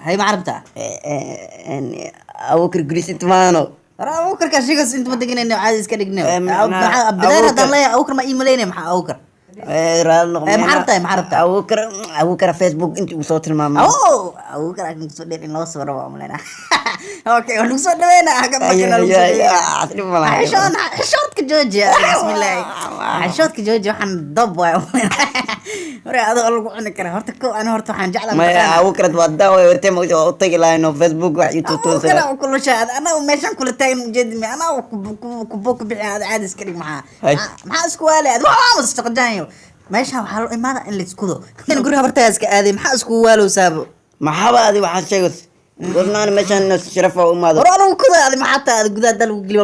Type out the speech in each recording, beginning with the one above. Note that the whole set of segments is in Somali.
Hay, ma carabtaa? Abuukar guris inta maano. Hore Abuukarkaa sheegays inta ma deganayno, caadi iska dhigno. Eh, maxaa bidaar haddaan Abuukar. leeyahay, Abuukar ma ii malaynaya? Maxaa Abuukar? Raali noqo. Eh, maxaa rabtaa? Maxaa rabtaa? Abuukar, Abuukar Facebook inta uu soo tilmaamay. Oh, Abuukar akan kusoo dheer in loo soo rabo umaleynaa. Okay, waa lagu soo dhaweynaa. Haka markan waa lagu soo dhaweynaa. Dhib ma laha. Xishood, xishoodka jooji. Bismillaah, xishoodka jooji. Waxaan dab waay hore adoo lagu cuni karaa. Horta ko ani horta waxaan jeclaa Maya. mataqaanaa. Abuukar waa daawa hortee, ma waa u tagi lahayn oo Facebook wax ii tutuusa. Abuukar kulusha anaa meeshan kula taagan ujeedi mi anaa kubo ku bixi. Aad caadi iska dhig. Maxaa Hay. Maxaa isku waalay ad? Waa mustaqjaanyo. Meeshan waxaa loo imaada in la iskudo kan guri habartaa iska aaday. Maxaa isku waalowsaabo? Maxaaba adi waxaad sheegays gornaan meeshan sharafa u imaado. Hore lagu kuda adi maxaa taa? Adi gudaha hadaa lagu geliyo,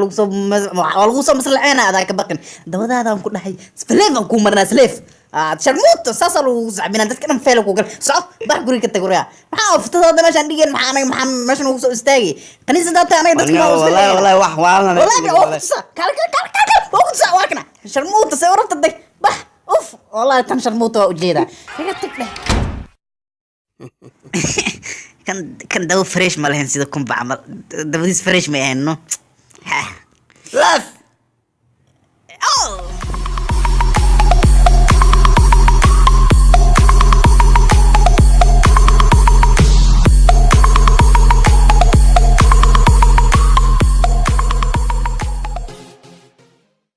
waa lagu soo maslaxeena. Adaa ka baqin, dabadaadaan ku dhahay sleef aan kuu marnaa, sleef aad sharmuuta saasaa lagu sacbinaa. Dadka dhan feela ku gal. Soco, bax, guriga ka tag. Waryaa, maxaa uftada meeshaan dhigeen? Maxaa anaga, maxaa meeshan ugu soo istaagay? Kaniisada taa anaga dadka waa Wallahi, wallahi, wax waalna. Wallahi waa kutusa. Kale kale kale kale, waa kutusa. Waa kana sharmuuta see urabta. Dag, bax. Uf, wallahi tan sharmuuta waa ujeedaa. Kaga tag dheh. Kan kan dawo fresh ma lahayn, sida kumba camal dabadiis fresh ma ahayn, no. Laaf.